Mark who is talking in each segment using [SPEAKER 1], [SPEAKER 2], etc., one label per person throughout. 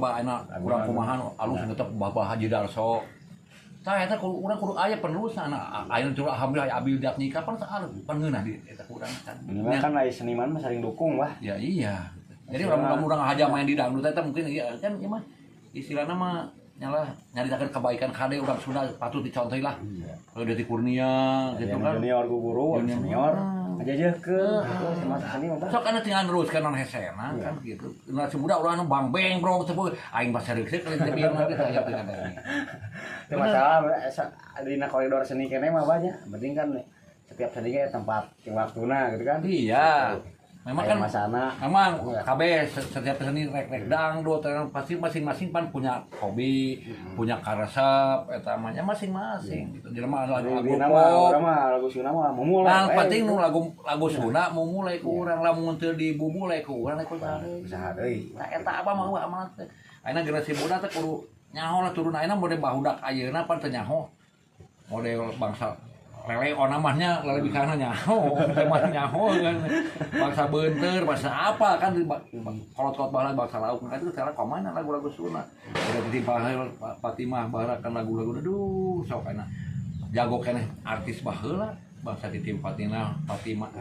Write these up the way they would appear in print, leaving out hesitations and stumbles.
[SPEAKER 1] coba ayeuna kurang kumaha alus tetep Bapak Haji Darso. Tah eta urang kudu aya penerusna ayeuna tuh alhamdulillah aya Abil Jatnika pan alus pan ngeunah di eta ku urang kan.
[SPEAKER 2] Minimal kan aya seniman mah saling dukung wah.
[SPEAKER 1] Ya iya. Jadi urang aja main di dangdut eta mungkin iya kan ieu mah istilahna mah nyalah nyaritakeun kebaikan kade urang Sunda patut dicontohi lah. Kalau Deti Kurnia gitu kan.
[SPEAKER 2] Junior guru, senior ngajajeuhkeun gitu sama seni mah.
[SPEAKER 1] Sok kana tinggal neruskeun non hesena kan gitu. Nah semudah urang bang beng bro teu aing mah serius teh tapi mah kita aya teu.
[SPEAKER 2] Teu masalah dina koridor seni keneh mah banyak. Penting kan setiap seni ge tempat waktuna gitu kan.
[SPEAKER 1] Iya. Memang kan
[SPEAKER 2] masana.
[SPEAKER 1] Memang KB setiap seni rek-rek dangdut pasti masing-masing pan punya hobi, punya karesep eta mah nya masing-masing gitu. Jadi mah lagu pop.
[SPEAKER 2] Mah lagu Sunda mah mumule.
[SPEAKER 1] Nah, penting nu lagu Sunda mumule ku urang lamun teu dibumule ku urang ku
[SPEAKER 2] usaha deui.
[SPEAKER 1] Nah eta apa mah amanat teh. Ayeuna generasi muda teh kudu nyaho lah turun ayeuna mode bahudak ayeuna pan teu nyaho. Model bangsa lele ona mah nya lele bikana nyaho, teh mah nyaho kan. Bangsa beunteur, bangsa apa kan kolot-kolot baheula bangsa lauk kan itu cara komana lagu-lagu Sunda. Udah ditimpa Fatimah barakan lagu-lagu aduh sok enak. Jago keneh artis baheula bangsa Titim Fatimah, Fatimah.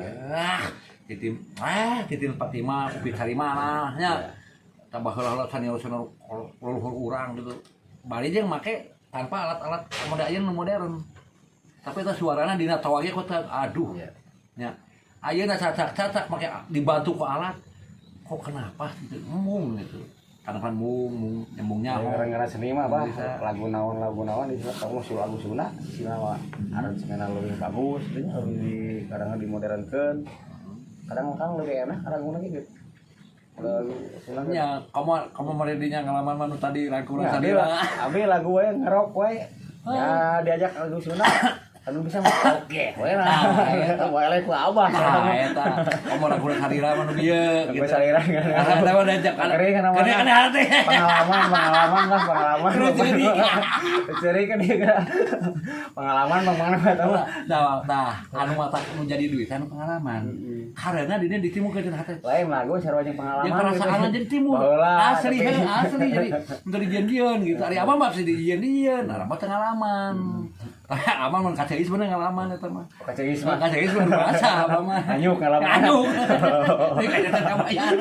[SPEAKER 1] Titim Titim Fatimah Upi Karimana nya. Tambah heula-heula senior-senior leluhur urang gitu. Bari jeung make tanpa alat-alat modern modern. Tapi eta suarana dina toa ge kok aduh. Nya. Ayeuna cacak-cacak make dibantu ku alat. Kok kenapa gitu? Embung gitu. Karena kan mung nyambung nyaho.
[SPEAKER 2] Gara-gara seni mah bah, lagu naon di kamu si lagu Sunda, sina mah aransemenna leuwih bagus, lebih di kadang dimodernkeun. Kadang kan lebih enak laguna gitu. Lagu Sunda
[SPEAKER 1] nya, kamu meredinya ngalaman mah nu tadi lagu tadi
[SPEAKER 2] lah. Abi lagu we ngerok we. Ya diajak lagu Sunda. Anu bisa mah oke we lah. Eta wae ku abah.
[SPEAKER 1] Nah, eta. Kamu lagu salira mah nu bieu
[SPEAKER 2] gitu. Salira kan.
[SPEAKER 1] Eta mah diajak
[SPEAKER 2] kana
[SPEAKER 1] hati.
[SPEAKER 2] Pengalaman lah, pengalaman. Ceri kan dia. Pengalaman bang mana eta mah.
[SPEAKER 1] Nah, anu mata nu jadi duitan pengalaman. Karena dina ditimukeun hati.
[SPEAKER 2] Lain lagu sarua jeung pengalaman.
[SPEAKER 1] Jeung perasaan jadi timur. Asli asli jadi teu dijieun gitu. Ari abah mah bisa dijieun, abah teu ngalaman. Abah mah kaceis bener ngalaman eta mah.
[SPEAKER 2] Kaceis mah.
[SPEAKER 1] Kaceis mah biasa abah mah.
[SPEAKER 2] Anyuk ngalaman.
[SPEAKER 1] Anyuk. Ini kayak kabayan.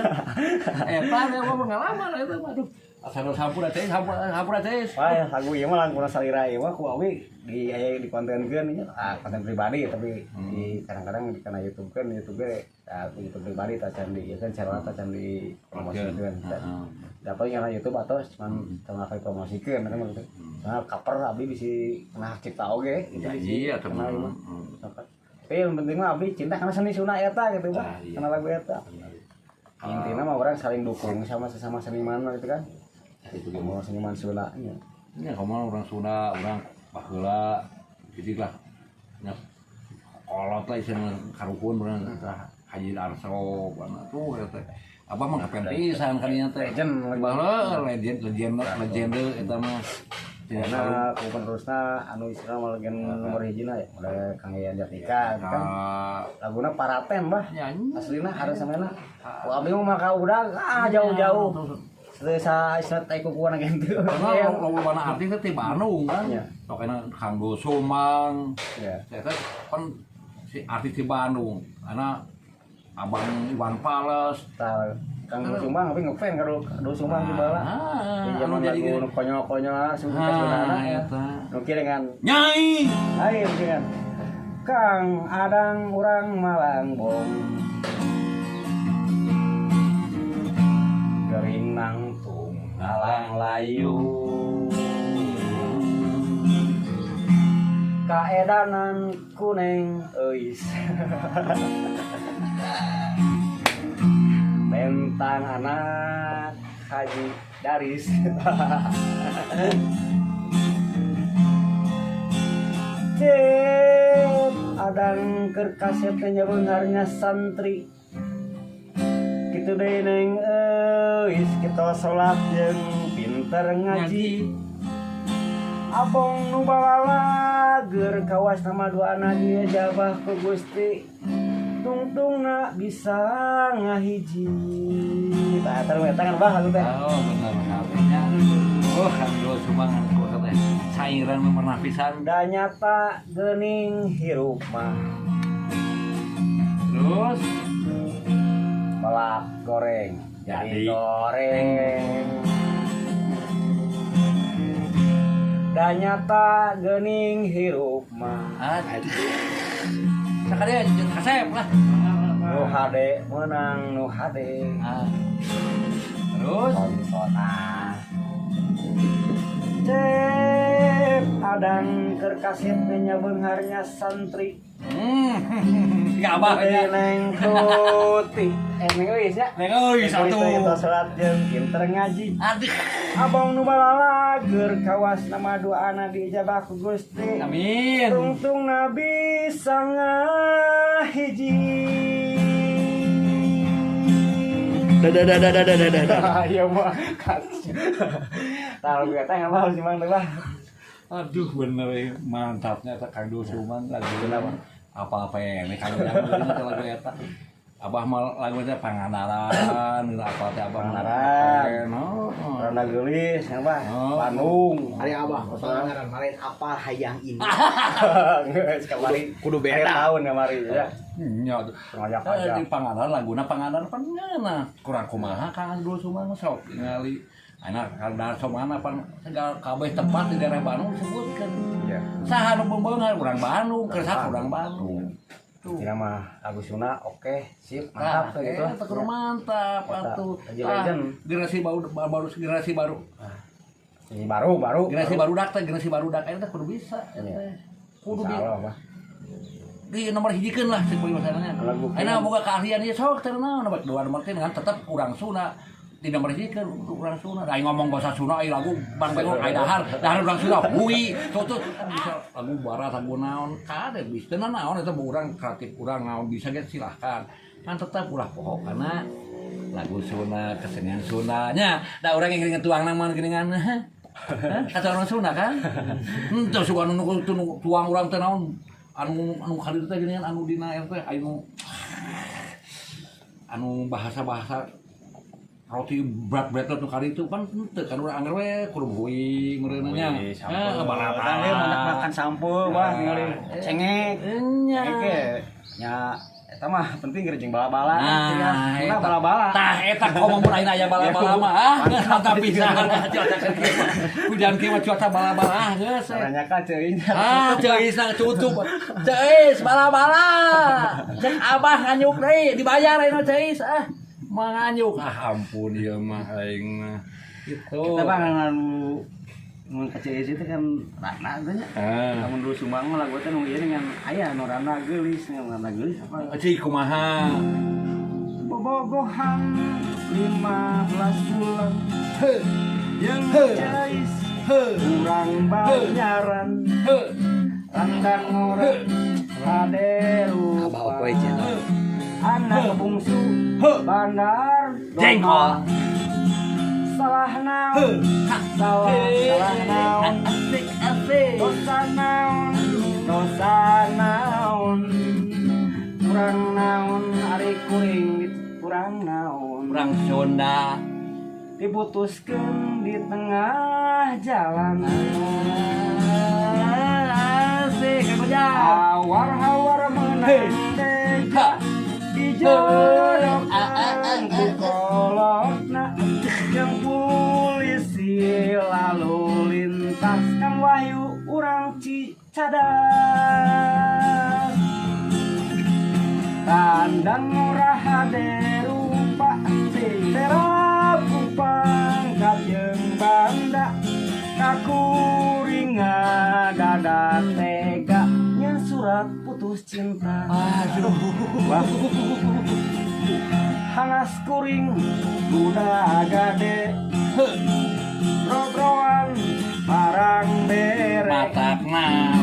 [SPEAKER 1] Eta abah pengalaman eta mah aduh. Asal sampura teh, sampura teh.
[SPEAKER 2] Wah, lagu ieu mah langkung salira ieu mah ku awi di aya dikontenkeun ieu konten pribadi tapi di kadang-kadang di kana YouTube kan YouTube ge YouTube pribadi tah can di ieu kan cara tah can dipromosikeun. Da paling kana YouTube atau cuman tengah kayak promosikeun kan gitu. Nah, cover abdi bisi kena hak cipta oge gitu.
[SPEAKER 1] Iya, teman.
[SPEAKER 2] Tapi yang penting mah abdi cinta kana seni Sunda eta gitu, Pak. Kana lagu eta. Intinya mah orang saling dukung sama sesama seniman gitu kan. Itu mau seniman Sunda nya.
[SPEAKER 1] Nya kamu orang Sunda, orang baheula gitu lah. Nya kolot lah isina karuhun urang tah Haji Darso kana tuh eta. Abah mah kapen pisan kadinya teh.
[SPEAKER 2] Legend
[SPEAKER 1] baheula legend eta mah.
[SPEAKER 2] Karena ku penerusna anu istilah mah legend nomor hijina ya, oleh Kang Yayan Jatnika kan. Laguna Paraten bah. Aslina aransemenna. Ku abdi mah maka udah jauh-jauh. Sa isnat teh kukuan gitu.
[SPEAKER 1] Karena loba artis teh ti Bandung kan. Pokoknya Kang Gosomang.
[SPEAKER 2] Iya.
[SPEAKER 1] Saya kan si artis di Bandung. Karena Abang Iwan Fals.
[SPEAKER 2] Kang Gosomang tapi ngefan ka Gosomang di bala. Di zaman lagu nu konyol-konyol langsung ka Sundana ya. Nu kieu dengan
[SPEAKER 1] Nyai.
[SPEAKER 2] Ayo dengan Kang Adang urang Malangbong. Gering nangtung ngalang layu kaedanan kuneng euis bentang anak Haji Daris cep adang keur kasep teh nyabeungarnya santri kitu deui neng euis kita salat jeung pinter ngaji abong nu balalager kawas nama dua anak ieu jabah ku Gusti Tungtungna bisa ngahiji. Tah eta eta kan, Bah, lagu teh.
[SPEAKER 1] Oh, bener kabehnya. Oh, Kang Dul Sumang ku teh cairan pernah pisan.
[SPEAKER 2] Da nyata geuning hirup mah.
[SPEAKER 1] Terus
[SPEAKER 2] Melak goreng jadi
[SPEAKER 1] Jadi.
[SPEAKER 2] Goreng. Da nyata geuning hirup mah.
[SPEAKER 1] Aduh. Sakali kasep lah.
[SPEAKER 2] Nu hade menang nu hade.
[SPEAKER 1] Ah. Terus
[SPEAKER 2] Tontonan Cep Adang keur kaset nya beungharnya santri.
[SPEAKER 1] Ya abah nya.
[SPEAKER 2] Neng Tuti, eh, Neng Euis nya.
[SPEAKER 1] Neng Euis satu.
[SPEAKER 2] Itu salat jeung pinter ngaji.
[SPEAKER 1] Aduh.
[SPEAKER 2] Abang nu balalager kawas nama doana diijabah ku Gusti.
[SPEAKER 1] Amin.
[SPEAKER 2] Tungtung nabi sangahiji.
[SPEAKER 3] Dadah dadah dadah dadah dadah.
[SPEAKER 2] Iya mah. Tahu gue teh apa harus mang teh, Bah.
[SPEAKER 1] Aduh, bener ya. Mantapnya eta Kang Dul Sumang lagu apa apa ini Kang Dul teh lagu eta. Abah mah lagu teh Pangandaran, apa teh Abah mah.
[SPEAKER 2] Pangandaran.
[SPEAKER 1] Oh.
[SPEAKER 2] Randa geulis ya, Bah.
[SPEAKER 1] Oh.
[SPEAKER 2] Bandung.
[SPEAKER 3] Ari abah Pangandaran maren apa hayang ini.
[SPEAKER 2] Geus kamari.
[SPEAKER 3] Kudu
[SPEAKER 2] Akhir
[SPEAKER 3] beda.
[SPEAKER 2] Tahun kamari ya.
[SPEAKER 1] Nya tuh.
[SPEAKER 2] Ngajak-ngajak.
[SPEAKER 1] Di Pangandaran laguna Pangandaran pan ngeunah. Kurang kumaha Kang Dul Sumang mah sok ningali. Anak Kang Darso mana pan segala kabeh tempat di daerah Bandung disebutkeun.
[SPEAKER 2] Iya.
[SPEAKER 1] Saha nu beungeungan urang Bandung, keur saha urang Bandung. Tuh.
[SPEAKER 2] Kira mah lagu Sunda oke, sip, mantap tuh gitu.
[SPEAKER 1] Eta kudu mantap
[SPEAKER 2] Eta,
[SPEAKER 1] atuh.
[SPEAKER 2] Haji Legend.
[SPEAKER 1] Generasi baru baru generasi baru.
[SPEAKER 2] Ini baru baru.
[SPEAKER 1] Generasi baru dak teh, generasi baru dak eta kudu bisa eta
[SPEAKER 2] Iya.
[SPEAKER 1] teh. Kudu di
[SPEAKER 2] Insya Allah, Bah.
[SPEAKER 1] Di nomor hijikeun lah cek bahasana.
[SPEAKER 2] Lagu
[SPEAKER 1] Ayeuna boga keahlian ieu sok teh naon nomor dua nomor tilu kan tetep urang Sunda di nomor hijikeun urang Sunda. Aing ngomong bahasa Sunda ai lagu bang bengok ai dahar, dahar urang Sunda hui. Tutut bisa lagu barat lagu naon kade bisa teu naon eta urang kreatif urang naon bisa ge silahkan. Kan tetep ulah poho karena lagu Sunda, kesenian Sunda nya. Da urang yang geuningan tuang mah geuningan. Hah? Kata orang Sunda kan? Henteu suka nu nu tuang urang teh naon anu anu kali teh geuningan anu dina eta teh anu anu bahasa-bahasa roti berat-berat nu kali itu kan henteu kan urang angger we kudu hui meureunna nya.
[SPEAKER 2] Wih, sampeu.
[SPEAKER 1] Eh,
[SPEAKER 2] Kan dia banyak makan sampeu, wah ningali cengek.
[SPEAKER 1] Nya.
[SPEAKER 2] Cengek ge nya eta mah penting keur jeung bala-bala.
[SPEAKER 1] Nah,
[SPEAKER 2] Nah,
[SPEAKER 1] eta.
[SPEAKER 2] bala-bala.
[SPEAKER 1] Tah eta komo mun ayeuna aya bala-bala mah ah geus mantap pisan cuaca keur kieu mah. Hujan kieu mah cuaca bala-bala ah geus.
[SPEAKER 2] Caranya ka ceuing.
[SPEAKER 1] Ah, ceisna tutup. Ceis bala-bala. Cek abah nganyuk deui, dibayar ayeuna ceis ah. Manganyuk. Ah ampun ieu mah aing mah. Gitu.
[SPEAKER 2] Kita mah anu mun ka Ceis itu kan rana teh nya.
[SPEAKER 1] Ah.
[SPEAKER 2] Lamun dulu Sumbang mah lagu teh nu ieu dengan aya nu rana geulis, nu rana geulis apa?
[SPEAKER 1] Cik kumaha?
[SPEAKER 2] Bobogohan 15 bulan
[SPEAKER 1] Heuh,
[SPEAKER 2] jeung
[SPEAKER 1] Heuh.
[SPEAKER 2] Ceis
[SPEAKER 1] heuh,
[SPEAKER 2] urang banyaran
[SPEAKER 1] heuh.
[SPEAKER 2] randang ngora hade
[SPEAKER 3] Abah
[SPEAKER 2] rupa
[SPEAKER 3] apa channel.
[SPEAKER 2] anak bungsu
[SPEAKER 1] Heuh.
[SPEAKER 2] bandar
[SPEAKER 1] Jengkol.
[SPEAKER 2] Salah naon, salah salah naon,
[SPEAKER 1] Asik asik.
[SPEAKER 2] Dosa naon, dosa naon, kurang naon ari kuring, kurang naon
[SPEAKER 1] Urang Sunda.
[SPEAKER 2] Diputuskeun di tengah jalan.
[SPEAKER 1] Asik Kang Ujang.
[SPEAKER 2] Hawar-hawar menang teja dijorokan ku kolotna jeung polisi lalu lintas Kang Wahyu urang Cicadas tandang murah hade rupa terap ku pangkat jeung banda kakuringa dada tega nya surat putus cinta.
[SPEAKER 1] Aduh.
[SPEAKER 2] Wah. Hanas kuring kuda gade rogroan barang bere.
[SPEAKER 1] Matakna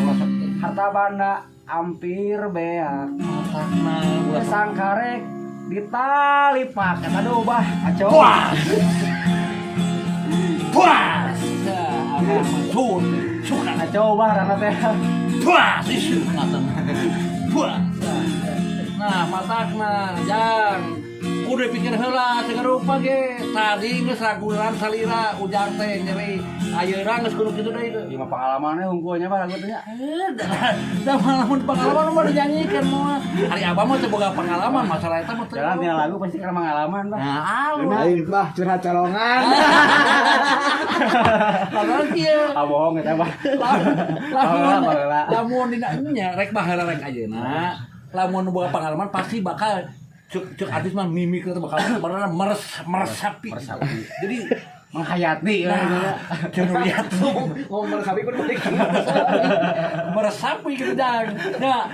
[SPEAKER 2] harta banda hampir beak.
[SPEAKER 1] Matakna ulah
[SPEAKER 2] sangkarek ditalipak eta aduh bah kacau.
[SPEAKER 1] Puas. Puas. Abah mah suka.
[SPEAKER 2] Kacau bah rana teh.
[SPEAKER 1] Puas isu ngaten. Puas. Nah, Nah, matakna jang kudu dipikir heula segala rupa ge. Tadi geus ragulan salira ujang teh nyeri. Ayeuna geus kudu kitu deui.
[SPEAKER 2] Ieu mah pengalamannya hungkulnya Bah lagu teh nya.
[SPEAKER 1] Da lamun pengalaman mah dinyanyikeun mah. Ari abah mah teu boga pengalaman masalah eta mah teu.
[SPEAKER 2] Jalan tina lagu pasti karena pengalaman Bah.
[SPEAKER 1] Nah, alus.
[SPEAKER 3] Lain bah curhat colongan.
[SPEAKER 1] Lamun kieu.
[SPEAKER 2] Ah bohong eta Bah.
[SPEAKER 1] Lamun
[SPEAKER 2] Baheula.
[SPEAKER 1] lamun dina nya rek baheula rek ayeuna. Lamun nu boga pengalaman pasti bakal cek cek artis mah mimik teh bakal bener meresapi.
[SPEAKER 2] Meresapi.
[SPEAKER 1] Jadi
[SPEAKER 2] Menghayati
[SPEAKER 1] nah, jangan lihat tuh
[SPEAKER 3] Ngomong meresapi pun balik.
[SPEAKER 1] Meresapi gitu jang. Nah,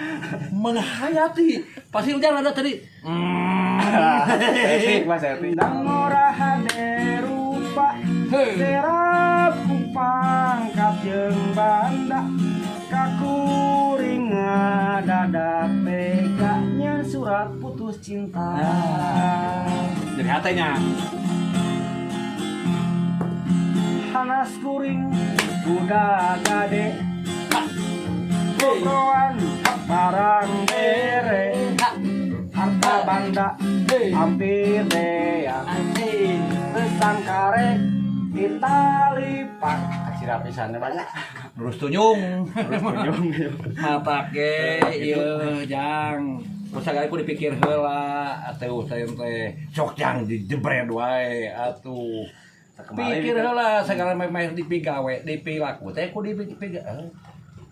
[SPEAKER 1] menghayati. Pasti ujang ada tadi.
[SPEAKER 2] Etik Mas etik.
[SPEAKER 4] Dang ora hade rupa
[SPEAKER 1] Hei.
[SPEAKER 4] serap ku pangkat jeung banda kakuring ngadadak tega nya surat putus cinta.
[SPEAKER 1] Jadi hatenya.
[SPEAKER 4] Hanas kuring budak gade gobroan barang bere harta banda hampir beak sangkare ditalipan
[SPEAKER 2] Kasih pisannya banyak.
[SPEAKER 1] Terus tunyung.
[SPEAKER 2] Terus
[SPEAKER 1] Mata ge ieu jang. Terus sagala ku dipikir heula atuh teh teh sok jang dijebret wae atuh. Pikir heula sagala meh dipigawe, dipilaku teh ku dipigawe.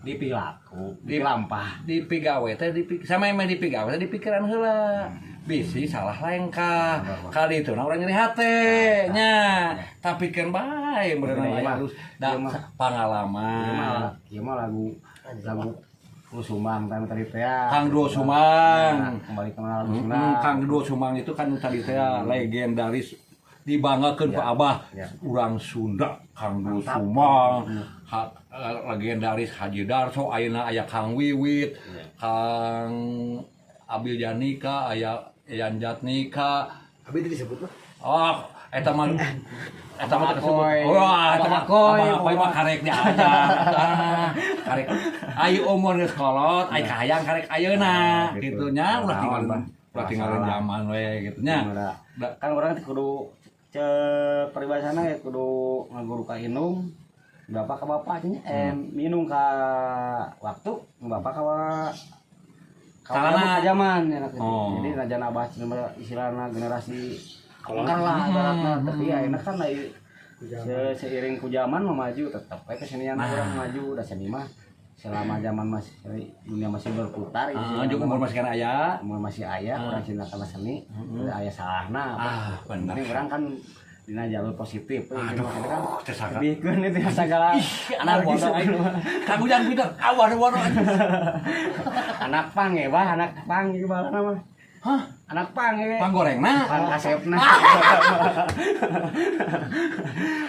[SPEAKER 2] Dipilaku, dipilampah.
[SPEAKER 1] Dipigawe teh dipik sama meh dipigawe teh dipikiran heula. Bisi salah lengkah. Kali itu urang nyeri hate nya. Tapi keun bae meureun
[SPEAKER 2] Ieu mah
[SPEAKER 1] aya terus da
[SPEAKER 2] ieu mah.
[SPEAKER 1] Pengalaman.
[SPEAKER 2] Ieu mah lagu lagu Duo Sumbang kan tadi teh ya.
[SPEAKER 1] Kang Duo Sumbang.
[SPEAKER 2] Nah, kembali ke lagu Sunda.
[SPEAKER 1] Kang Duo Sumbang itu kan tadi teh legendaris dibanggakeun ku Abah. Urang Sunda Kang Duo Sumbang. Legendaris Haji Darso ayeuna aya Kang Wiwit, Kang Abil Janika, aya Yan Jatnika.
[SPEAKER 3] Abi itu disebut mah.
[SPEAKER 1] Oh, eta mah tersebut.
[SPEAKER 2] Akoy.
[SPEAKER 1] Wah, eta mah
[SPEAKER 2] Abah Akoy.
[SPEAKER 1] Abah Akoy mah karek diajar. Ah, karek ayo umur geus kolot, ai kahayang karek ayeuna.
[SPEAKER 2] Nah, gitu.
[SPEAKER 1] Kitu nya ulah
[SPEAKER 2] Naon,
[SPEAKER 1] tinggalin
[SPEAKER 2] Bah.
[SPEAKER 1] ulah tinggalin
[SPEAKER 2] Masalah.
[SPEAKER 1] zaman we gitu nya.
[SPEAKER 2] Gimana?
[SPEAKER 1] Da-
[SPEAKER 2] Kan orang teh kudu cek paribasana ya kudu ngaguru ka indung bapak ka bapak nya minum ka waktu bapak ka ka
[SPEAKER 1] Salana.
[SPEAKER 2] ka zaman ya,
[SPEAKER 1] Oh.
[SPEAKER 2] jadi najan abah cenah istilahna generasi kolongan lah ibaratna tapi ya enak kan ai seiring ku zaman mah maju tetep we kesenian
[SPEAKER 1] Nah.
[SPEAKER 2] urang maju da seni mah selama zaman masih dunia masih berputar
[SPEAKER 1] Ah,
[SPEAKER 2] istilahna
[SPEAKER 1] jeung umur
[SPEAKER 2] mah.
[SPEAKER 1] masih kana aya.
[SPEAKER 2] Umur masih aya orang cinta sama seni udah aya salahna
[SPEAKER 1] Ah, bener.
[SPEAKER 2] ini orang kan dina jalur positif.
[SPEAKER 1] Aduh,
[SPEAKER 2] kan
[SPEAKER 1] teu sangka.
[SPEAKER 2] lebihkeun itu ya segala
[SPEAKER 1] Ih, anak bodoh aing. Kang Ujang pinter, awan bodoh anjing.
[SPEAKER 2] Anak pang ya bah, anak pang ieu balana mah.
[SPEAKER 1] Hah?
[SPEAKER 2] Anak pang ya.
[SPEAKER 1] Pang gorengna?
[SPEAKER 2] Pang kasepna.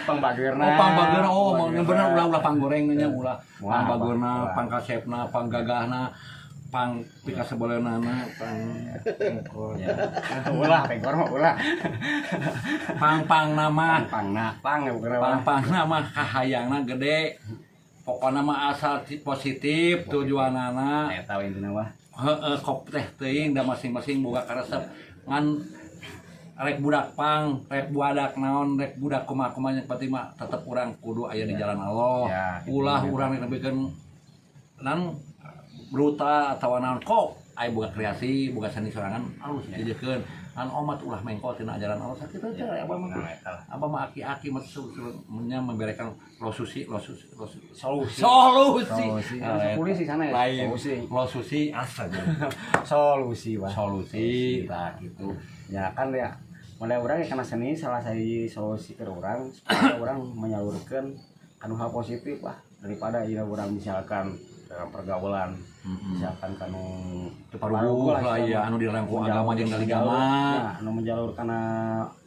[SPEAKER 2] Pang bageurna.
[SPEAKER 1] Oh, pang bageurna. Oh, mau bener ulah-ulah pang goreng nya ulah.
[SPEAKER 2] Wah,
[SPEAKER 1] Pang bageurna,
[SPEAKER 2] wah.
[SPEAKER 1] pang kasepna, pang gagahna, pang pikasebeleunana, pang pengkor.
[SPEAKER 2] Ya. Ulah pengkor mah ulah.
[SPEAKER 1] Pang-pang nama,
[SPEAKER 2] Pang pangna, pang ya bukan apa.
[SPEAKER 1] pang-pang nama kahayangna gede. Pokokna mah asal positif tujuanana.
[SPEAKER 2] Eta we intina mah.
[SPEAKER 1] Heeh, kop teh teuing da masing-masing boga karesep. Ngan rek budak pang, rek budak naon, rek budak kumaha-kumaha yang penting mah tetep urang kudu aya di jalan Allah.
[SPEAKER 2] Ya, gitu.
[SPEAKER 1] Ulah urang rek nepikeun nan brutal atawa naon kok aya boga kreasi, boga seni sorangan alus dijiekeun. Ngan omat ulah mengkol tina ajaran Allah sakitu teh abah mah.
[SPEAKER 2] Nah, eta lah.
[SPEAKER 1] Abah mah aki-aki mah nya memberikan losusi, losusi, losusi.
[SPEAKER 2] Solusi.
[SPEAKER 1] Solusi.
[SPEAKER 2] Solusi.
[SPEAKER 1] Ah, eta.
[SPEAKER 2] Polisi sana ya.
[SPEAKER 1] Lain.
[SPEAKER 2] Solusi.
[SPEAKER 1] Losusi asa
[SPEAKER 2] Solusi, Bah.
[SPEAKER 1] Solusi tah gitu.
[SPEAKER 2] Ya kan ya mulai orang ya karena seni salah satu solusi ke orang supaya orang menyalurkan kanu hal positif lah daripada ira orang misalkan dalam pergaulan misalkan kanu
[SPEAKER 1] Teu paruguh lah iya anu dirangku agama jeung agama.
[SPEAKER 2] Nah, anu menjalur kana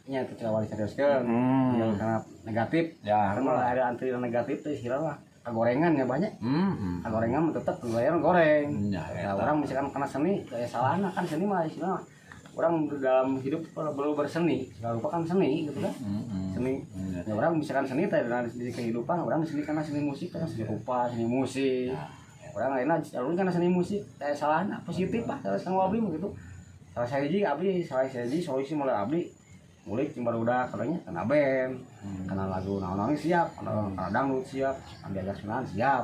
[SPEAKER 2] nya itu cewek seriuskeun menjalur kana negatif
[SPEAKER 1] Ya.
[SPEAKER 2] kan malah ada antri negatif teh istilah lah kagorengan ya banyak kagorengan mah tetep kagorengan goreng.
[SPEAKER 1] Ya,
[SPEAKER 2] Nah,
[SPEAKER 1] eta.
[SPEAKER 2] orang misalkan karena seni kayak salahna kan seni mah istilah orang dalam hidup perlu berseni segala rupa kan seni gitu kan seni.
[SPEAKER 1] Iya.
[SPEAKER 2] Ya, orang misalkan seni teh dalam segi kehidupan orang seni karena seni musik kan seni rupa seni musik
[SPEAKER 1] Ya,
[SPEAKER 2] orang lainnya jalur karena seni musik kayak salahna positif lah terus kang wabli mah gitu. Salah sahiji abdi, salah sahiji solusi mulai abdi ngulik jeung barudak katanya kana band, kana lagu naon-naon siap, kana dangdut siap, kana diajak sunahan siap.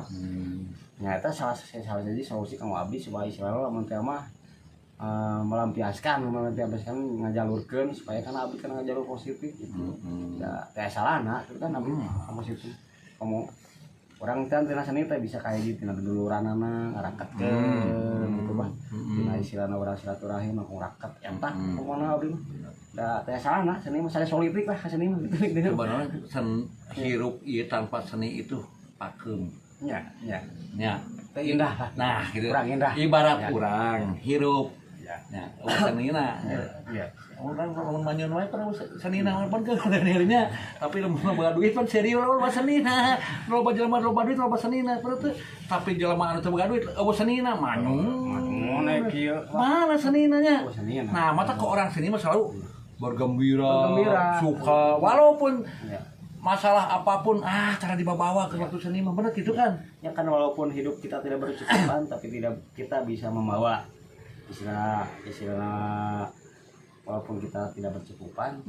[SPEAKER 2] Nyata salah salah sahiji solusi kanggo abdi supaya istilahna lamun teh mah melampiaskan melampiaskan ngajalurkeun supaya kana abdi kana ngajalur positif gitu. Ya teh salahna itu kan abdi positif. Kamu orang teh tina seni teh bisa kayak gitu tina duluranana ngaraketkeun gitu bah. Tina istilahna urang silaturahim aku raket eta pokona abdi mah. Da teh salahna seni mah saya politik lah ka seni mah gitu.
[SPEAKER 1] Sebenarnya hirup ieu tanpa seni itu pakem.
[SPEAKER 2] Nya, nya.
[SPEAKER 1] Nya.
[SPEAKER 2] Teh indah lah.
[SPEAKER 1] Nah, gitu.
[SPEAKER 2] Kurang indah.
[SPEAKER 1] Ibarat
[SPEAKER 2] Ya.
[SPEAKER 1] kurang hirup.
[SPEAKER 2] Ya.
[SPEAKER 1] Nya, euweuh senina.
[SPEAKER 2] Iya.
[SPEAKER 1] Orang lamun manyun wae pan senina mah pan ke nya, tapi lamun loba duit pan serius loba senina. Loba jelema loba duit loba senina teu, tapi jelema anu teu boga duit euweuh senina manyun.
[SPEAKER 2] Mun kieu.
[SPEAKER 1] Mana seninanya?
[SPEAKER 2] Oh, senina.
[SPEAKER 1] Nah, mata ke orang seni mah selalu bergembira,
[SPEAKER 2] Bergembira.
[SPEAKER 1] Suka, walaupun
[SPEAKER 2] Ya.
[SPEAKER 1] masalah apapun, ah, cara dibawa ke waktu seni mah bener gitu kan?
[SPEAKER 2] Ya kan walaupun hidup kita tidak berkecukupan, tapi tidak kita bisa membawa istilah istilah walaupun kita tidak bercukupan,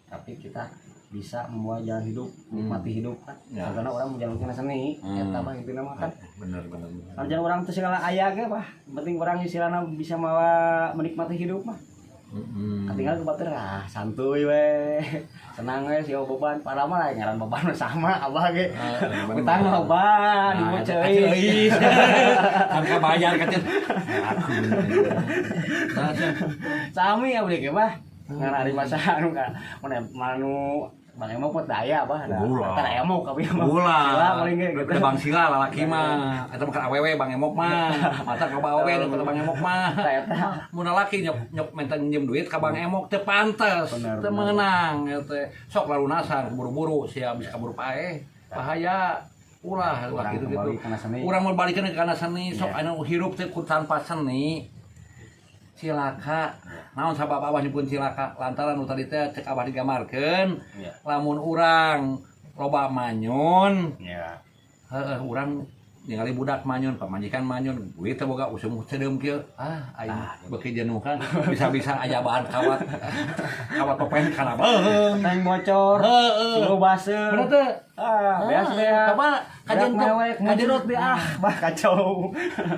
[SPEAKER 2] tapi kita bisa membawa jalan hidup, nikmati hidup kan.
[SPEAKER 1] Ya.
[SPEAKER 2] Karena orang menjalankan seni, eta mah intina mah kan.
[SPEAKER 1] Bener bener. Bener.
[SPEAKER 2] Kalau orang teu segala aya ge bah, penting orang istilahna bisa mawa menikmati hidup mah. Tinggal ke batur ah santuy we. Senang we sih beban, padahal mah lah ngaran beban mah sama abah ge.
[SPEAKER 1] Ah,
[SPEAKER 2] Utang loba
[SPEAKER 1] Nah,
[SPEAKER 2] di ceuis.
[SPEAKER 1] Kan kabayar kecil. Aku. Nah, Cen.
[SPEAKER 2] Sami abdi ge bah. Ngan ari masa anu ka mun manu Bang Emok mah daya bah da.
[SPEAKER 1] Ulah.
[SPEAKER 2] Tara emok abi mah.
[SPEAKER 1] Ulah.
[SPEAKER 2] Sila paling ge gitu.
[SPEAKER 1] Udah Bang Sila lalaki mah. Eta mah kan awewe Bang Emok mah. Mata ka awewe nu kata Bang Emok mah.
[SPEAKER 2] Eta eta.
[SPEAKER 1] Mun lalaki nyok nyok minta nginjem duit ka Bang Emok teu pantes,
[SPEAKER 2] Bener,
[SPEAKER 1] teu
[SPEAKER 2] bener.
[SPEAKER 1] meunang eta teh. Sok lalunasan keburu-buru sia bisa kaburu paeh. Bahaya. Ulah ulah
[SPEAKER 2] Urang
[SPEAKER 1] gitu gitu.
[SPEAKER 2] kembali kana seni.
[SPEAKER 1] Urang mau balikeun kana seni, sok
[SPEAKER 2] Iya.
[SPEAKER 1] anu hirup teh ku tanpa seni. Cilaka. Naon sabab abah nyebut cilaka? Lantaran nu tadi teh cek abah digambarkeun.
[SPEAKER 2] Iya.
[SPEAKER 1] Lamun urang loba manyun,
[SPEAKER 2] Iya.
[SPEAKER 1] heeh, urang ningali budak manyun, pamajikan manyun, duit teh boga usum cedeum kieu. Ah, aing beuki jenuh kan. Bisa-bisa aya bahan kawat. Kawat pepen kana beuheung.
[SPEAKER 2] Tank bocor.
[SPEAKER 1] Heeh.
[SPEAKER 2] Suluh baseuh.
[SPEAKER 1] Bener teh?
[SPEAKER 2] Ah, beas beas.
[SPEAKER 1] Coba kajian
[SPEAKER 2] Kajian
[SPEAKER 1] teh
[SPEAKER 2] mewek,
[SPEAKER 1] kajian
[SPEAKER 2] muncrat di ah, bah kacau.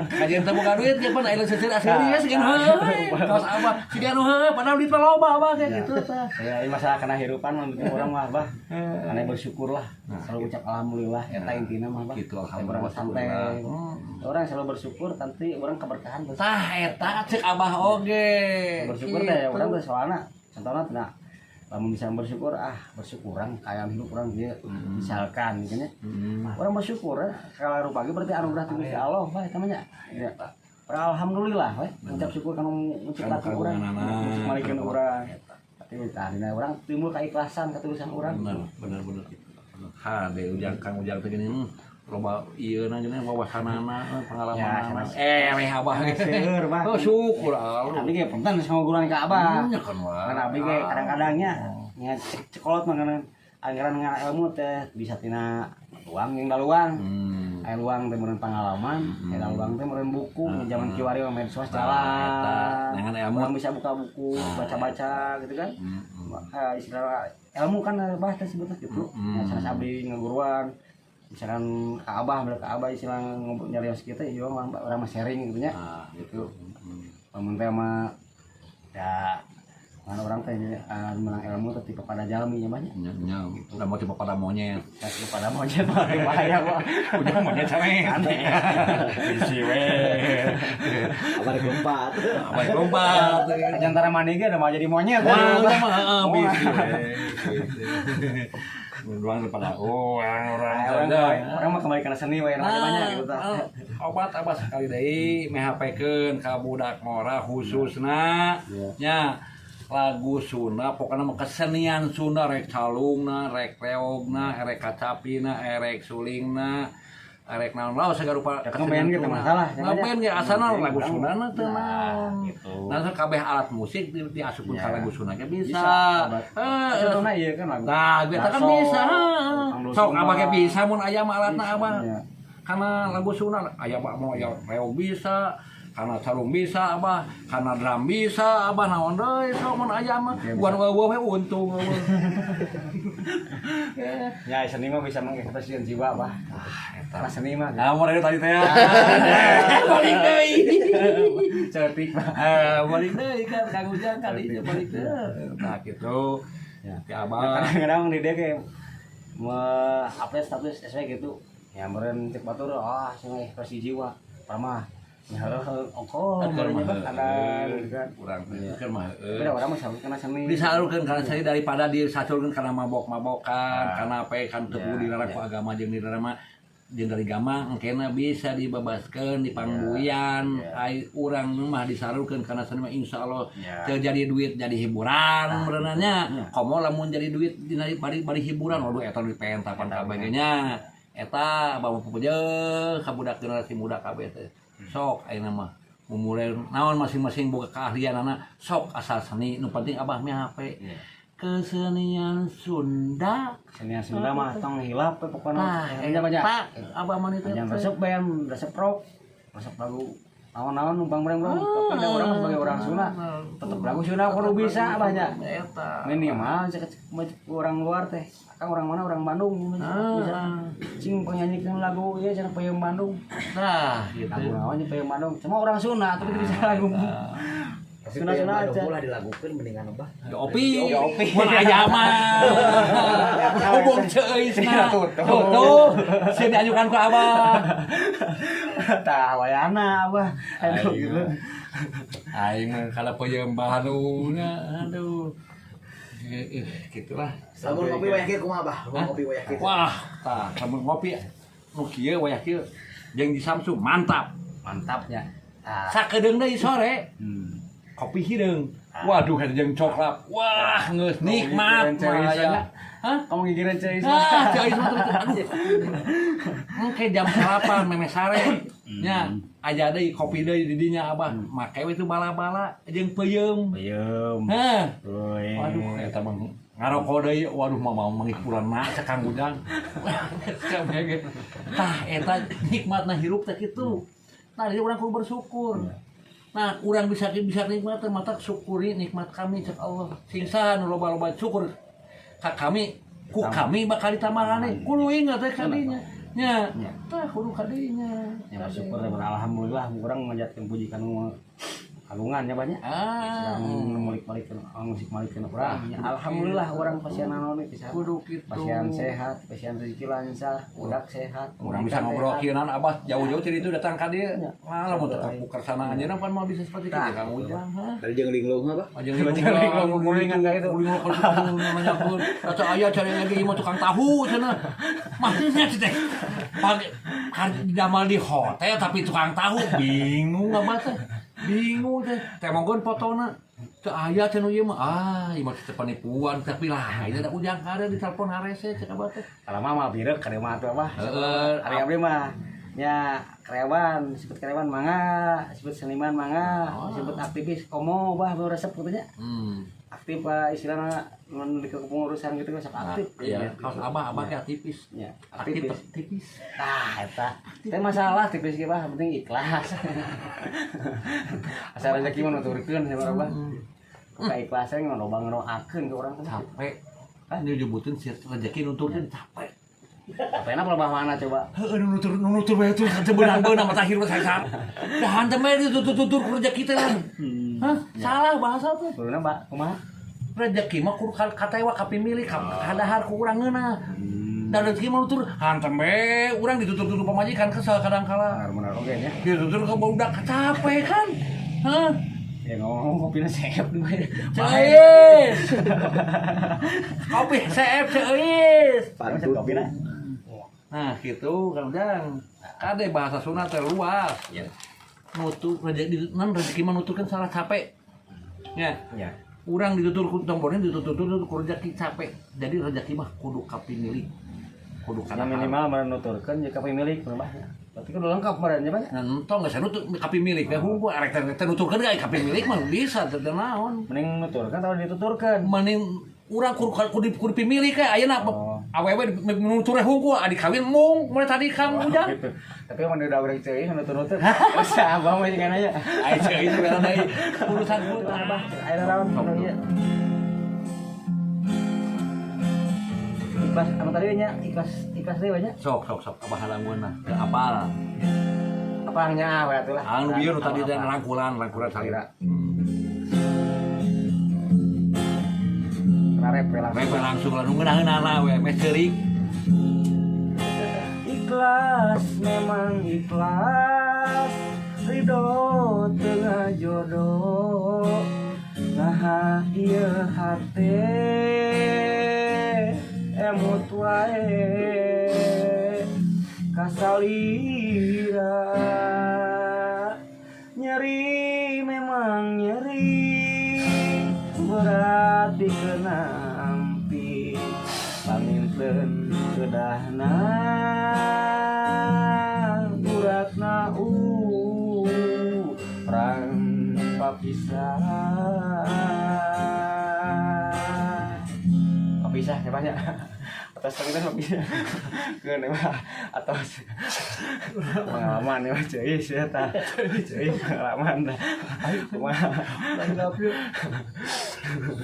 [SPEAKER 1] Kajian teh boga duit ge pan aya seueur asli ya siga nu heueuh. Kaos abah siga nu heueuh padahal duit mah loba abah kayak gitu tah.
[SPEAKER 2] Ya, ini masalah kena hirupan mah penting orang mah bah. Karena bersyukur lah. Selalu ucap alhamdulillah eta intina mah bah.
[SPEAKER 1] Gitu,
[SPEAKER 2] Orang
[SPEAKER 1] alhamdulillah.
[SPEAKER 2] santai. Orang selalu bersyukur nanti orang keberkahan terus.
[SPEAKER 1] Tah eta cek abah oge.
[SPEAKER 2] Bersyukur teh
[SPEAKER 1] Gitu.
[SPEAKER 2] orang teh soalna contohna tina lamun bisa bersyukur ah bersyukur orang kaya hidup orang dia misalkan gitu nya. Orang bersyukur ya kalau rupa ge berarti anugerah ti Gusti Allah bah eta mah nya. Ya. Orang alhamdulillah we ngucap syukur kana menciptakan urang, malikeun urang. Tapi tah dina urang timbul keikhlasan ketulusan urang.
[SPEAKER 1] Bener bener bener gitu. Hade ujang Kang Ujang teh gini loba ieu na gini wawasanana pengalaman.
[SPEAKER 2] Ya,
[SPEAKER 1] eh abah
[SPEAKER 2] Seueur, bah.
[SPEAKER 1] Oh syukur Allah.
[SPEAKER 2] Abdi ge punten ngobrol ka abah.
[SPEAKER 1] Nya kan wah.
[SPEAKER 2] Karena abdi ge kadang-kadangnya nya cek cekolot mah kana anggaran ngan ilmu teh bisa tina luang yang daluang. Aya luang teh meureun pengalaman, aya luang teh meureun buku, zaman kiwari mah medsos
[SPEAKER 1] Nah, eta.
[SPEAKER 2] jalan.
[SPEAKER 1] Jangan ilmu.
[SPEAKER 2] Orang bisa buka buku, baca-baca gitu kan. Maka istilah ilmu kan bah teh sebutnya gitu. Ya, sanes abdi ngaguruan. Misalkan ka abah, balik ka abah istilah ngobrol nyarios kita, iya orang orang mah sharing gitu nya.
[SPEAKER 1] Nah,
[SPEAKER 2] Gitu. Lamun teh mah ya mana orang teh menang ilmu teh tipe pada jalmi nya banyak.
[SPEAKER 1] Nya nya udah mau tipe pada monyet.
[SPEAKER 2] Saya tipe pada monyet mah bahaya kok.
[SPEAKER 1] Udah monyet sampe.
[SPEAKER 2] Aneh.
[SPEAKER 1] Bisi we.
[SPEAKER 3] Apa rek lompat.
[SPEAKER 1] Apa yang lompat.
[SPEAKER 2] Antara mana ge udah mau jadi monyet.
[SPEAKER 1] Wah, udah mah heeh bisi we. Ruang pada oh orang
[SPEAKER 2] Orang
[SPEAKER 1] orang
[SPEAKER 2] orang mah kembali kana seni we
[SPEAKER 1] Nah,
[SPEAKER 2] banyak gitu tah.
[SPEAKER 1] Obat abah sekali deui meh-HP-keun ka budak ngora khususna nya lagu Sunda, pokoknya mah kesenian Sunda, rek calungna, rek reogna, rek kacapina, rek sulingna, rek naon lah segala rupa.
[SPEAKER 2] Ya, ngeband gitu masalah,
[SPEAKER 1] ngeband ge asalna lagu Sunda na teu
[SPEAKER 2] Nah,
[SPEAKER 1] naon.
[SPEAKER 2] gitu.
[SPEAKER 1] Nah, so kabeh alat musik diasupkeun ka
[SPEAKER 2] Ya.
[SPEAKER 1] lagu Sunda ge bisa.
[SPEAKER 2] Bisa.
[SPEAKER 1] Heeh.
[SPEAKER 2] Contohna ieu kan lagu.
[SPEAKER 1] Nah, eta kan
[SPEAKER 2] Darso,
[SPEAKER 1] bisa.
[SPEAKER 2] Anglo
[SPEAKER 1] Sok
[SPEAKER 2] Sunda.
[SPEAKER 1] abah ge bisa mun aya mah alatna
[SPEAKER 2] Bisa,
[SPEAKER 1] abah.
[SPEAKER 2] iya.
[SPEAKER 1] Karena lagu Sunda aya mah mau aya reog bisa, Kana sarung bisa abah, kana drum bisa abah, naon deui sok mun aya mah. Bukan eueuh we untung eueuh.
[SPEAKER 2] Ya seni mah bisa mengekspresikan jiwa bah.
[SPEAKER 1] Eta.
[SPEAKER 2] Karena seni mah.
[SPEAKER 1] Nah, mun tadi teh. Balik deui.
[SPEAKER 2] Cetik bah.
[SPEAKER 1] Balik deui kan Kang Ujang kali itu balik deui. Nah, gitu.
[SPEAKER 2] Ya.
[SPEAKER 1] Ya abah.
[SPEAKER 2] Kadang-kadang di dia kayak me-update status SW gitu. Ya meureun cek batur, ah sing ekspresi jiwa. Pramah. Ya ongko meureun nya kadang gitu kan.
[SPEAKER 1] Urang teh mah
[SPEAKER 2] Tapi da urang mah sami kana seni.
[SPEAKER 1] Disalurkeun kana seni daripada disalurkeun kana mabok-mabokan, kana apa kan teu kudu dilarang ku agama jeung dilarang mah jeung dari agama engkena bisa dibebaskeun dipangbuyan. Ai urang mah disalurkeun kana seni mah insyaallah teu jadi duit jadi hiburan meureunna. Komo lamun jadi duit dina bari hiburan waduh eta dipenta pan kabeh nya. Eta abah pupujeuk ka budak generasi muda kabeh teh. Sok ayeuna mah mumulai naon masing-masing boga keahlianana sok asal seni nu penting abah mah HP. Kesenian Sunda,
[SPEAKER 2] Kesenian Sunda mah tong hilap we pokona.
[SPEAKER 1] Nah,
[SPEAKER 2] Nya banyak.
[SPEAKER 1] Abah mah itu.
[SPEAKER 2] Yang resep band, resep rock, resep lagu naon-naon numpang mereng-mereng. Tapi da urang sebagai orang Sunda tetep lagu Sunda kudu bisa banyak.
[SPEAKER 1] Eta.
[SPEAKER 2] Minimal cek orang luar teh. Kan orang mana orang Bandung bisa. Cing penyanyikan lagu ieu cenah peuyeum Bandung.
[SPEAKER 1] Nah, gitu.
[SPEAKER 2] Lagu naon nya peuyeum Bandung. Cuma orang Sunda tapi bisa lagu.
[SPEAKER 3] Tapi
[SPEAKER 2] Sunda-Sunda
[SPEAKER 3] Bandung
[SPEAKER 2] aja.
[SPEAKER 3] ulah dilagukeun mendingan abah.
[SPEAKER 1] Opi,
[SPEAKER 2] Opi.
[SPEAKER 1] mun aya mah. Hubung ceuisna.
[SPEAKER 2] Tutup.
[SPEAKER 1] Tutup. Sieun diajukan ku abah.
[SPEAKER 2] Tah wayana abah. Aduh gitu.
[SPEAKER 1] Aing mah kalau peuyeum Bandungna aduh. Gitulah.
[SPEAKER 3] Lamun ngopi wayah kieu kumaha abah? Lamun ngopi wayah kieu.
[SPEAKER 1] Wah, tah lamun ngopi nu kieu wayah kieu jeung di Samsung mantap.
[SPEAKER 2] Mantapnya. Ah.
[SPEAKER 1] Sakedeung deui sore. Kopi hideung. Waduh eta jeung coklat. Wah, geus nikmat mah aya. Hah?
[SPEAKER 2] Kamu gigireun ceuis.
[SPEAKER 1] Ah, ceuis mah terus. Aduh. Engke jam 8 meme sare. Nya, aja deui kopi deui di dinya abah. Make we teu bala-bala jeung peuyeum.
[SPEAKER 2] Peuyeum.
[SPEAKER 1] Heh. Waduh, eta mah ngarokok deui. Waduh mah mau menghiburan cek Kang Ujang. Tah eta nikmatna hirup teh kitu. Nah, jadi urang kudu bersyukur. Nah, urang bisa nikmat teh mata syukuri nikmat kami cek Allah. Sing saha nu loba-loba syukur ka kami, ku kami bakal ditambahan deui. Kudu ingat teh kadinya. Nya, tah kudu kadinya.
[SPEAKER 2] Ya bersyukur dan alhamdulillah urang manjatkeun puji kanu kagungan nya banyak. Mulik-malik musik malik kana urang. Alhamdulillah urang pasian naon bisa.
[SPEAKER 1] Kudu kitu.
[SPEAKER 2] Pasian sehat, pasian rezeki lancar, budak sehat.
[SPEAKER 1] Urang bisa ngobrol kieu abah jauh-jauh ti ditu datang ka dieu. Lah lamun teu kabukersana anjeunna pan moal bisa seperti kitu Kang Ujang.
[SPEAKER 3] Dari jeung linglung abah.
[SPEAKER 1] Jeung linglung gulingan
[SPEAKER 2] ka itu.
[SPEAKER 1] Gulingan kalau kata aya cari lagi ieu mah tukang tahu cenah. Mahnya teh. Pagi kan damal di hotel tapi tukang tahu bingung abah teh. Bingung teh. Teh monggon fotona. Teu aya cenah ieu mah. Ah, ieu mah teh penipuan tapi lah ieu da Ujang kada ditelepon harese cek abah teh.
[SPEAKER 2] Kalau mah mah birek ka dieu mah atuh abah.
[SPEAKER 1] Heeh.
[SPEAKER 2] Ari abdi mah nya karyawan, disebut karyawan mangga, disebut seniman mangga, disebut aktivis komo bah baru resep gitu nya. Aktif istilahna mun di kepengurusan gitu sok aktif.
[SPEAKER 1] Iya, kalau abah teh aktivis.
[SPEAKER 2] Ya,
[SPEAKER 1] Aktif
[SPEAKER 2] aktivis.
[SPEAKER 1] tipis.
[SPEAKER 2] Tah eta. Teh masalah tipis ge bah, penting ikhlas. Asal rezeki mah nuturkeun sama abah. Keikhlasan mah loba ngeroakeun ke urang teh.
[SPEAKER 1] Capek. Kan nyebutin si rezeki nuturkeun capek.
[SPEAKER 2] Capekna pelebah mana coba?
[SPEAKER 1] Heeh, nutur bae tuh teu beunang-beunang mata hirup saya. Dah hantem bae ditutur-tutur ku rezeki teh lah. Hah? Salah bahasa teh.
[SPEAKER 2] Kuduna Mbak, kumaha?
[SPEAKER 1] Rezeki mah kudu katewa ka pimilik, kadahar ku urang ngeunah. Dan rezeki mah nutur hantem bae urang ditutur-tutur pamajikan kesel kadang kala.
[SPEAKER 2] Benar-benar oge nya.
[SPEAKER 1] Ditutur ke budak capek kan. Hah?
[SPEAKER 2] Ya ngomong kopina seep di
[SPEAKER 1] Ceis. Kopi seep ceis.
[SPEAKER 2] Pantut kopina.
[SPEAKER 1] Nah, gitu Kang Ujang. Kade bahasa Sunda teh luas.
[SPEAKER 2] Iya.
[SPEAKER 1] Nutur rezeki nan rezeki mah nuturkeun salah capek. Nya.
[SPEAKER 2] Iya.
[SPEAKER 1] Urang ditutur ku tombolnya ditutur-tutur ku rezeki capek. Jadi rezeki mah kudu kapimilik. Kudu
[SPEAKER 2] Ya minimal menuturkeun jeung kapimilik mah. Berarti kudu lengkap meureun nya banyak.
[SPEAKER 1] Nah, entong geus nutur kapimilik teh hungkul arek teh nuturkeun ge kapimilik mah bisa teh naon.
[SPEAKER 2] Mending nuturkeun atau dituturkeun?
[SPEAKER 1] Mending urang kudu pimilik we ayeuna.
[SPEAKER 2] Oh.
[SPEAKER 1] Awewe nu tureh hungkul adik kawin mung mulai tadi Kang Ujang.
[SPEAKER 2] Gitu. Tapi mun udah urang ceuing nutut-nutut. Terus abah mah jeung nanya.
[SPEAKER 1] Ai ceuing sebenarnya deui urusan hutang.
[SPEAKER 2] Abah, aya naon anu ieu? Ikhlas anu tadi nya, ikhlas ikhlas deui we nya.
[SPEAKER 1] Sok sok sok abah halangun mah teu apal.
[SPEAKER 2] Apa nya we atuh lah.
[SPEAKER 1] Anu bieu nu tadi dan rangkulan rangkulan salira.
[SPEAKER 2] Rarep we langsung.
[SPEAKER 1] Rep langsung lah nu ngeunaheunana we meh ceurik.
[SPEAKER 4] Ikhlas memang ikhlas, ridho tengah jodoh. Nah ieu hate emut wae kasalira. Nyeri memang nyeri, berat dikenampi. Paminten kedahna uratna urang papisah.
[SPEAKER 2] Papisah siapa nya? Atas kita papisah. Keun mah atas pengalaman ya ceuing sia tah. Ceuing pengalaman tah. Kumaha?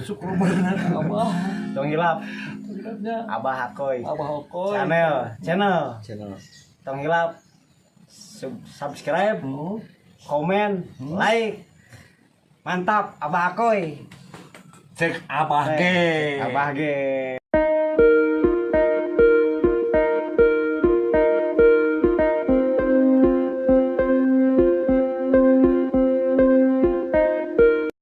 [SPEAKER 1] Syukur bener abah.
[SPEAKER 2] Tong hilap
[SPEAKER 1] Hilapnya
[SPEAKER 2] Abah Akoy.
[SPEAKER 1] Abah Okoy.
[SPEAKER 2] Channel, channel.
[SPEAKER 3] Channel.
[SPEAKER 2] Tong hilap subscribe, komen, like. Mantap Abah Akoy.
[SPEAKER 1] Cek abah ge.
[SPEAKER 2] Abah ge.